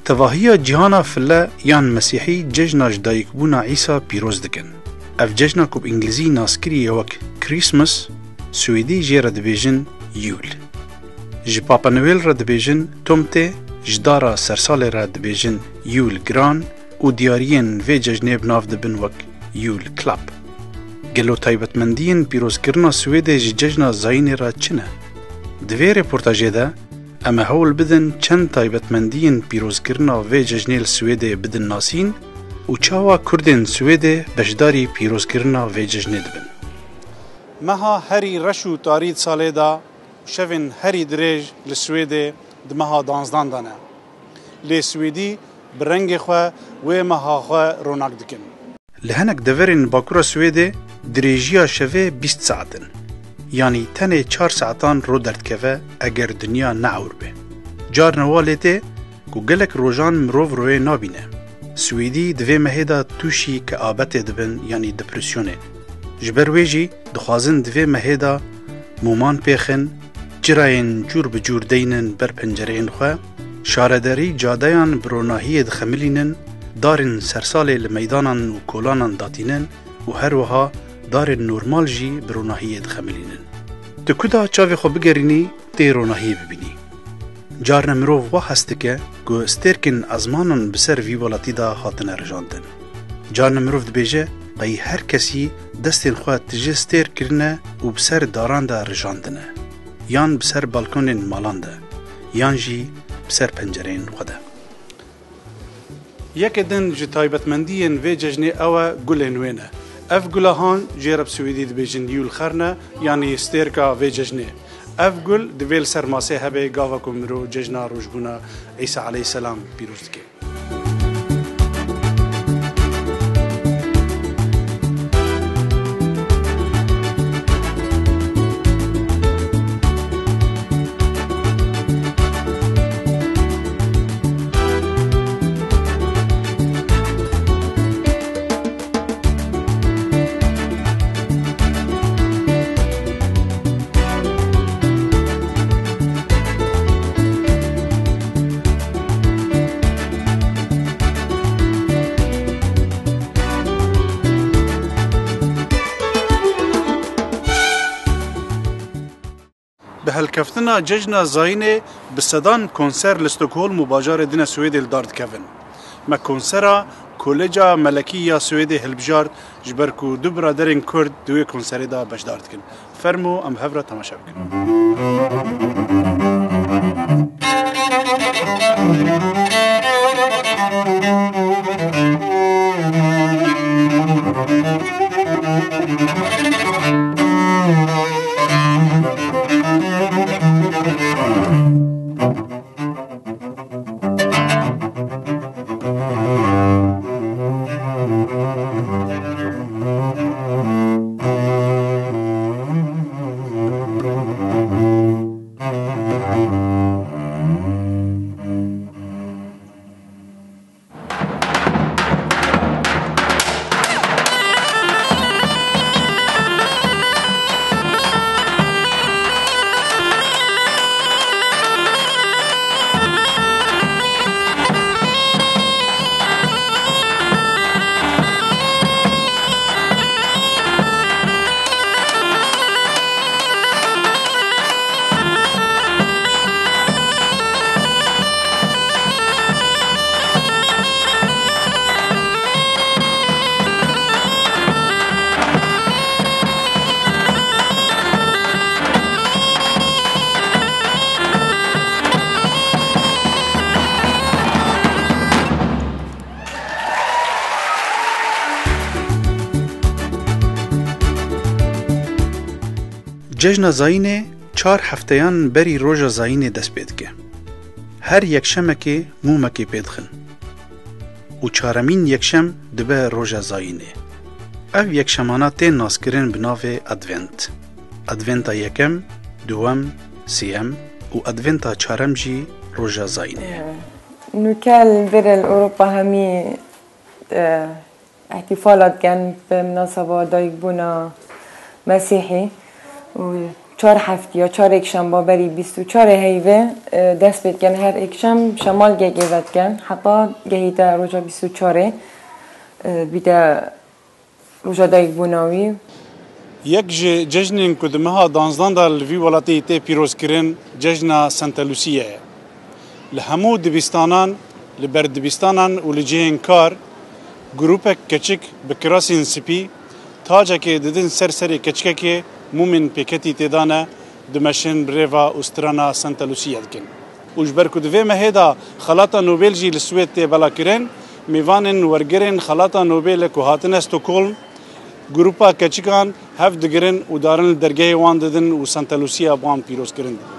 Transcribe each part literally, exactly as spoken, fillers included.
Tevahiya cîhana file yan Mesîhî cejna ji dayikbûna Îsa pîroz dikin. Ev cejna ku bi îngilîzî naskirî ye wek Christmas, Swêdî jê re dibêjin Yûl. Ji Papa Noel re dibêjin Tomte, ji dara sersalê re dibêjin Yûl Gran û diyariyên vê cejnê bi nav dibin wek Yûl Klapp. Gelo taybetmendiyên pîrozkirina Swêdê ji cejna Zayînê re çi ne? Di vê reportajê de em ê hewl bidin çend taybetmendiyên pîrozkirina vê cejnê li Swêdê bidin nasîn û çawa Kurdên Swêdê beşdarî pîrozkirina vê cejnê dibin. Meha herî reş û tarî di salê de û şevên herî dirêj li Swêdê di meha danzdan de ne. Lê Swêdî bi rengê xwe wê meha xwe ronak dikin. Li hinek deverên Bakura Swêdê dirêjiya şevê bîst saet in. Yanî tenê çar saetan ro derdikeve eger dinya neewr be. Carna wa lê tê ku gelek rojan mirov royê nabîne. Swêdî di vê mehê de tûşî keabetê dibin, yanî depresyonê. Ji ber wê jî dixwazin di vê mehê de mûman pêxin, çirayên cûr bi cûr deynin ber pencereyên xwe, şaredarî cadeyan bi ronahiyê dixemilînin, darên sersalê li meydanan û kolanan datînin û her wiha darên normal jî bi ronahiyê dixemilînin. Tu ku da çavê xwe bigerînî, tê ronahiyê bibînî. Carna mirov wa hes dike ku stêrkên ezmanan bi ser vî welatî de hatine rijandin. Carna mirov dibêje, qey her kesî destên xwe tije stêr kirine û bi ser daran de rijandine, yan bi ser balkonên malan de, yan jî bi ser pencereyên xwe de. Yekê din ji taybetmendiyên vê cejnê ew e gulên wê ne. Ev gula han jê re bi swêdî dibêjin Yûl Xer ne, yanî stêrka vê cejnê. Ev gul divê li ser masê hebe gava ku mirov cejna rojbûna Îsa aleyhisselam pîroz dike. Bi helkeftina Cejna Zayînê bi sedan konser li Stockholm û bajarê din a Swêdê li dar dikevin. Me konsera Koleja Melekî ya Swêdê hilbijart, ji ber ku du biraderên Kurd di wê konserê de beşdar dikin. Fermo em hev re temaşe bikin. Cejna Zayînê çar hefteyan berî roja Zayînê dest pê dike. Her yekşemekê mûmekê pê dixin. Û çaremîn yekşem dibe roja Zayînê. Ev yekşemana tên naskirin bi navê Advent. Adventa yekem, duwem, siyem û Adventa çarem jî roja Zayînê ye. Nûke li vir li Ewropa hemî, e, îhtîfala dikin bi minaseba dayikbûna Mesîhî û çar heftiya, çar êkşemba berî bîst û çarê heyvê, e, dest pê dikin, her êkşem şemalgekê vedikin, heta gehîte roja bîst û çarê, e, bîte roja dayikbûna wî. Yek ji cejnên ku di meha danzdan de li vî welatî tê pîrozkirin, cejna Santa Lucia ye. Li hemû dibistanan, li ber dibistanan û li cihên kar, grûpek keçik bi kirasên spî, tacekê didin ser serê keçikekê, mûmên pêketî tê de ne, dimeşin bi rêva û strana Santa Lucia dikin. Û ji ber ku di vê mehê de Xelata Nobel jî li Swêd tê belakirin, mêvanên wergirên Xelata Nobelê ku hatine Stockholm, grûpa keçikan hev digirin û darin li dergehê wan didin û Santa Lucia bi wan pîrozkirin didin.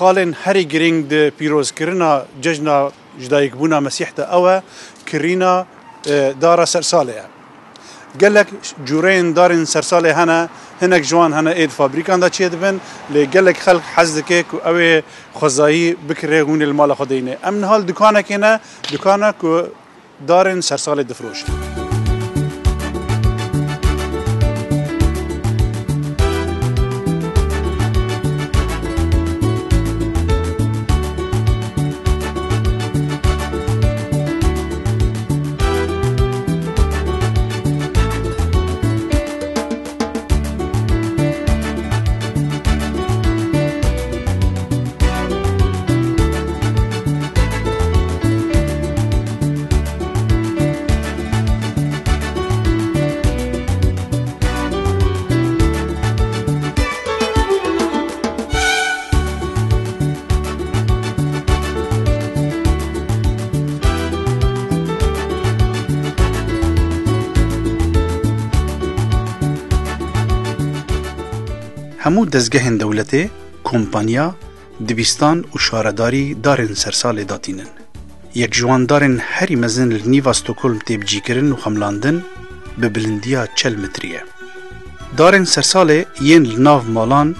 Xalên herî girîng di pîrozkirina cejna ji dayikbûna Mesîh de ew e, kirîna, e, dara sersalê ye. Gelek cûreyên darên sersalê hene, hinek ji wan hene ê di fabrîkan de çêdibin, lê gelek xelk hez dike ku ew ê xwezayî bikire hûn ê li mala xwe de yîne. Em niha li dukanekê ne, dukana ku darên sersalê difroşin. Hemû dezgehên dewletê, kompanya, dibîstan û şaredarî darên sersalê datînin. Yek ji wan darên herî mezin li nîva Stockholm tê bicîkirin û xemlandin, bi bilindiya çel metrî ye. Darên sersalê yên li nav malan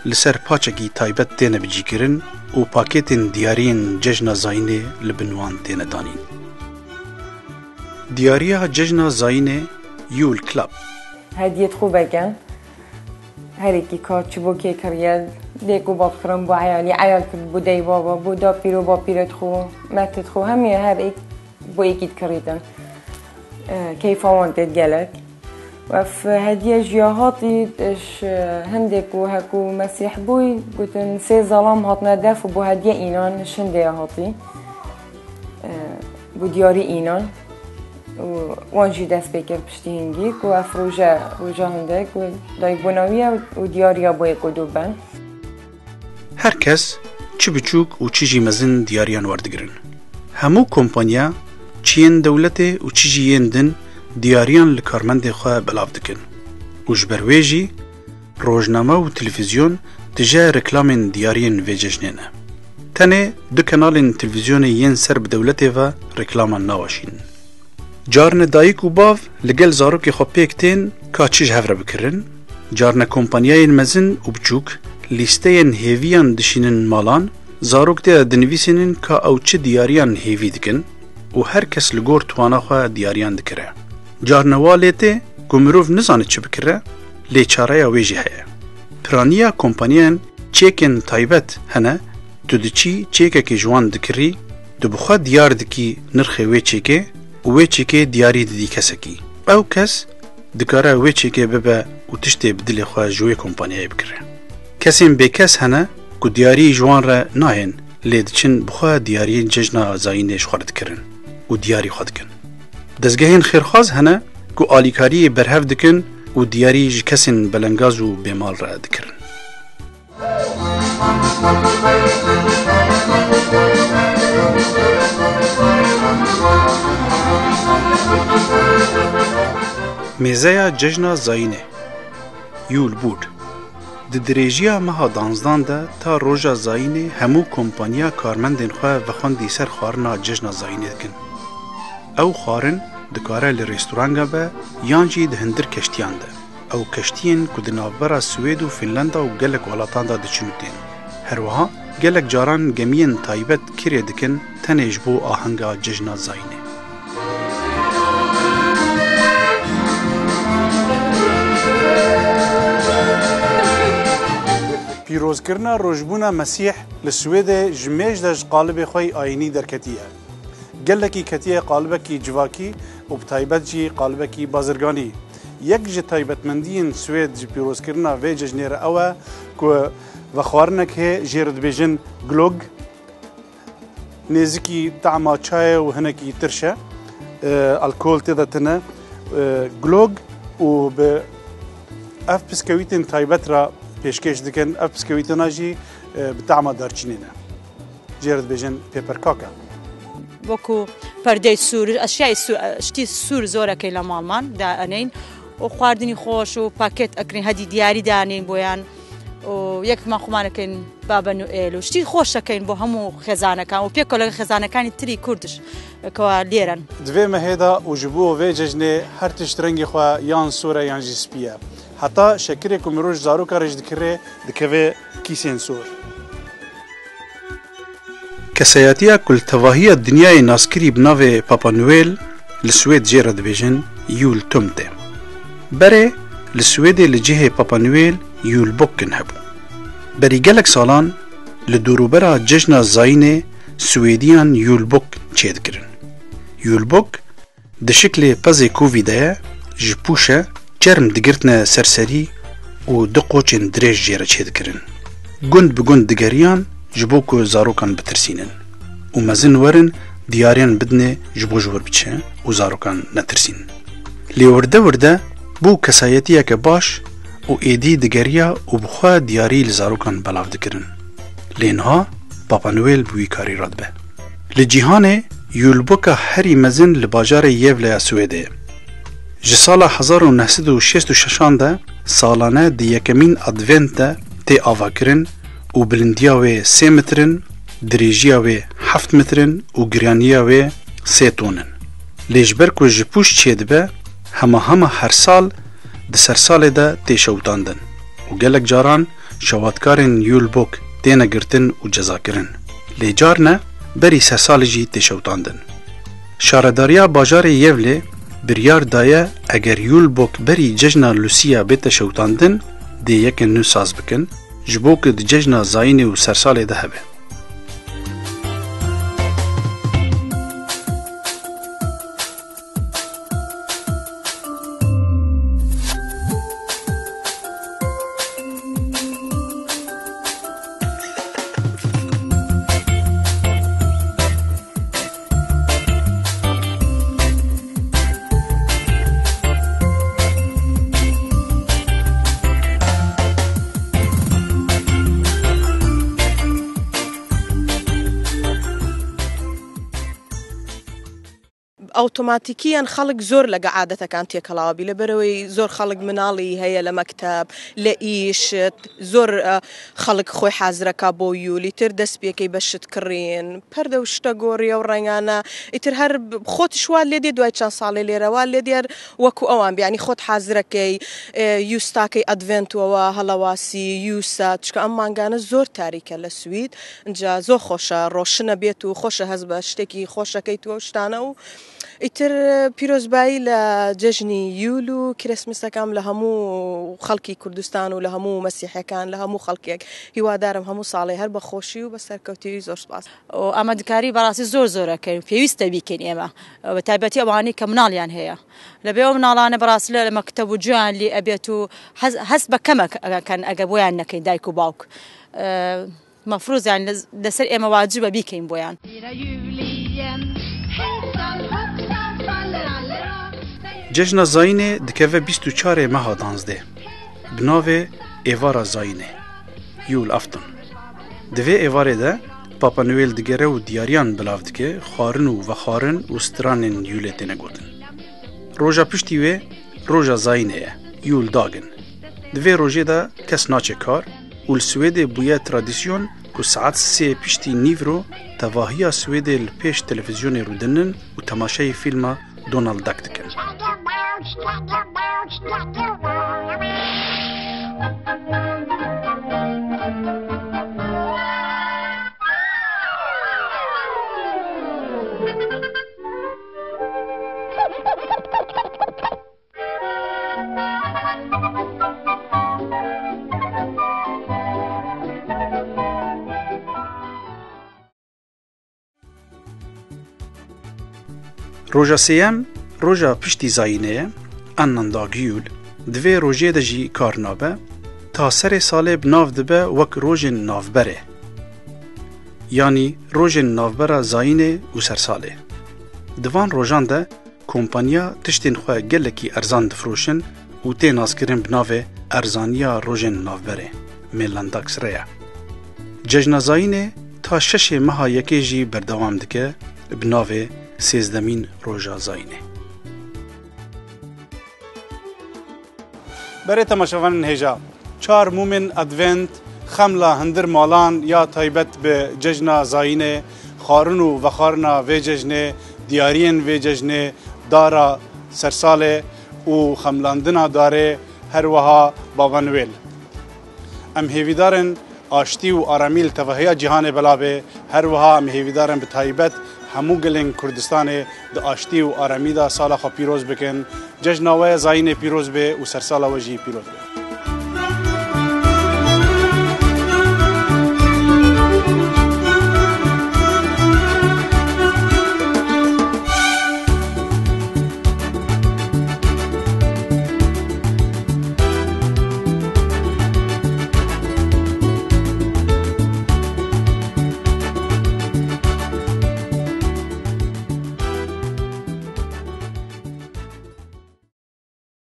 li ser paçekî taybet têne bicîkirin û pakêtên diyariyên Cejna Zayînê li bin wan têne danîn. Diyariya Cejna Zayînê Yule Club. Hediyê xwe vekin. Her yekî ka çi bo kê kiriye, dêk û bab kirin bo eyalî, eyal kir bo dey baba, bo dapîr û bapîrê xwe, metê xwe, hemî her yek bo yekî dikirîtin. E, keyfa wan tê gelek. Û ev hediye jî ya hatî, ji hindê ku heku Mesîh bûy, gotin sê zalam hatine def û bo hediye înan ji hindê ya hatî. E, bo diyarî înan. Û wan jî dest pê kir piştî hingî ku ev roje, roja hinde ku dayikbûna wî ye û diyariya bo yek û du ben. Her kes, çi biçûk û çi jî mezin diyariyan werdigirin. Hemû kompanya, çi yên dewletê û çi jî yên din, diyariyan li karmendê xwe belav dikin. Û ji ber wê jî, rojname û televîzyon tije reklamên diyariyên vê cejnê ne. Tenê du kanalên televîzyonê yên ser bi dewletê ve reklaman naweşînin. Carne dayik û bav li gel zarokê xwe pêk tên ka çi ji hev re bikirin, carne kompanyayên mezin û biçûk lîsteyên hêviyan dişînin malan, zarok tê de dinivîsînin ka ew çi diyariyan hêvî dikin û her kes li gor twana xwe diyariyan dikire. Carne wa lê tê ku mirov nizane çi bikire, lê çareya wê jî heye. Piraniya kompanyayên çêkên taybet hene, tu diçî çêkekê ji wan dikirî, tu bi xwe diyar dikî nirxê wê çêkê û wê çêkê diyarî didî kesekî. Ew kes dikare wê çêkê bibe û tiştê bi dilê xwe ji wê kompanyayê bikire. Kesên bêkes hene ku diyarî ji wan re nayên, lê diçin bi xwe diyariyên cejna zayînê ji xwe re dikirin û diyarî xwe dikin. Dezgehên xêrxwaz hene ku alîkariyê berhev dikin û diyarî ji kesên belengaz û bêmal re dikirin. Mêzeya Cejna Zayînê, Yûlbûr. Di dirêjiya meha danzdan de ta roja Zayînê hemû kompaniya karmendên xwe vexwendî ser xwarina Cejna Zayînê dikin. Ew xwarin dikare li restoranga be yan jî di hundir keştiyan de. Ew keştiyên ku di navbera Swêd û Fînlanda û gelek welatan de diçin û tên. Her wiha gelek caran gemiyên taybet kirê dikin tenê ji bo ahenga Cejna Zayînê. Pîrozkirina rojbûna Mesîh li Swêdê ji mêj de ji qalibê xwe yî ayînî derketiye. Gelekî ketiye qalibekî civakî û bi taybet jî qalibekî bazirganî. Yek ji taybetmendiyên Swêd ji pîrozkirina vê cejnê re ew e ku vexwarinek hê jê re dibêjin glögg, nêzikî tahma çayê û hinekî tirş e, e, alkol tê de tune, e, glögg û bi ev piskewîtên taybet re pêşkêş dikin. Ev piskewîtana jî, e, bi tahma darçînê ne. Jê re dibêjin pêperkake. Wekî perdeyê sûr, eşyayê sûr, ştî sûr zorekê li malman da eneyn. û xwardinî xweş û paket ekirin, hedî diyarî danîn boyan û yek man xuman ekin Baba Noel û ştî xweş ekin bo hemû xêzanekan û pêk lege xêzanekanî tirî Kurdiş kewa lêren. Di vê mehê de û ji bo vê cejnê her tişt rengê xwe yan sor e yan jî spî ye. Heta şekirê ku mirov ji zarokan re jî dikire, dikeve kîsên sor. Kesayetiya ku li tevahiya dinyayê naskirî bi navê Papa Noel, li Swêd jê re dibêjin Jultomte. Berê li Swêdê li cihê Papa Noel Julbocken hebû. Berî gelek salan li dorûbera cejna Zayînê Swêdiyan Julbok çêdikirin. Julbok di şiklê pezê kovî de ye, ji pûşe çerm digirtine ser serî û du qoçên dirêj jê re çêdikirin. Gund bi gund digeriyan ji bo ku zarokan bitirsînin û mezin werin diyariyan bidinê ji bo ji wir biçe û zarokan netirsînin. Lê wirde wirde bû kesayetiyeke baş û êdî digeriya û bi xwe diyarî li zarokan belav dikirin. Lê niha Papa Noel bi wî karî radibe. Li cîhanê Julboka herî mezin li bajarê Gävle ya Swêdê ye. Ji sala hezar û neh sed û şêst û şeşan de salane di yekemîn advent de tê avakirin û bilindiya wê sê metr in, dirêjiya wê heft metr in û giraniya wê sê ton in. Lê ji ber ku ji pûş çêdibe, Hema hema her sal di sersalê de tê şewitandin û gelek caran şewatkarên Yule Bog têne girtin û cezakirin. Lê carne berî sersalê jî tê şewitandin. Şaredariya bajarê Yewlê biryar daye eger Yule Bog berî cejna Lusiya bête şewitandin, dê yeke nû saz bikin, ji bo ku di cejna Zayînê û sersalê de hebe. ئەوتۆماتیکیەن خەڵک زۆر لەگە عادەتەکان تێکەڵاوە بی، لەبەرەوەی زۆر خەڵک مناڵی هەیە لە مەکتەب، لە ئیشت، زۆر، ئە، خەڵک خۆی حازرەکە بۆ یولی تر دەست پێکەی بە شت کڕین، پەردە و شتە گۆڕیە و ڕەنگانە ئیتر هەر ب-، خۆتش وا لێ دێ دوای چەند ساڵێ لێرەوە لێ دێر وەکو ئەوان بیانی خۆت حازرەکەی، ئێ، یوستاکەی ئەدڤێنتوەوە هەڵەواسی یوسا، چکە ئەم مانگانە زۆر تاریکە لە سوید، اینجا زۆر خۆشە ڕۆشنە بێت و خۆشە هەز بە شتێکی خۆشەکەیت و شتانە و ئیتر پیرۆزبایی لە جەژنی یول و کرسمسەکەم لە هەموو خەڵکی کوردستان و لە هەموو مەسیحەکان، لە هەموو خەڵکێک. هیوادارم هەموو ساڵێ هەر بە خۆشی و بە سەرکەوتیوی. زۆر سپاس. و ئامادەکاری بەڕاستی زۆر زۆرەکەین، پێویستە بیکەین ئێمە، بە تایبەتی ئەوانەی کە مناڵیان هەیە. لەبێ ئەو مناڵانە بەڕاستی لە، لە مەکتەب و جویان لێ ئەبێت و هەز-، هەست بە کەمە کەن ئەگە بۆیان نەکەین دایک و باوک. ئە، مەفروز یان لە، لەسەر ئێمە واجبە بیکەین بۆیان. جەژنە زاینێ دکەڤە بیست و چارێ مەها دانزدێ. Bi navê Êvara Zayînê, Yule Afton. Di vê êvarê de Papa Noel digere û diyariyan belav dike, xwarin û vexwarin û stranên Yûlê têne gotin. Roja piştî wê roja Zayînê ye, Yule Dagen. Di vê rojê de kes naçe kar û li Swêdê bûye tradîsyon ku saet sê piştî nîvro tevahiya Swêdê li pêş televîzyonê rûdinin û temaşeyê fîlma Donald Duck dikin. Roja sêyem, roja piştî Zayînê ye, Annandag Jul, di vê rojê de jî kar nabe, ta serê salê bi nav dibe wek rojên navberê, yanî rojên navbera Zayînê û sersalê. Di van rojan de kompaniya tiştên xwe gelekî erzan difiroşin û tê naskirin bi navê erzaniya rojên navberê, Mellandagsreya. Cejna Zayînê ta şeşê meha yekê jî berdewam dike bi navê sêzdemîn roja Zayînê. Berê temaşevanên hêja, çar mûmên Advent, xemla hundir malan ya taybet bi cejna Zayînê, xwarin û vexwarina vê cejnê, diyariyên vê cejnê, dara sersalê û xemlandina darê, her wiha Baba Noel. Em hêvîdar in aştî û aramî li tevahiya cîhanê bela be, her wiha em hêvîdar in bi taybet hemû gelên Kurdistanê di aştî û aramî de sala xwe pîroz bikin, cejna we Zayînê pîroz be û sersala we jî pîroz be.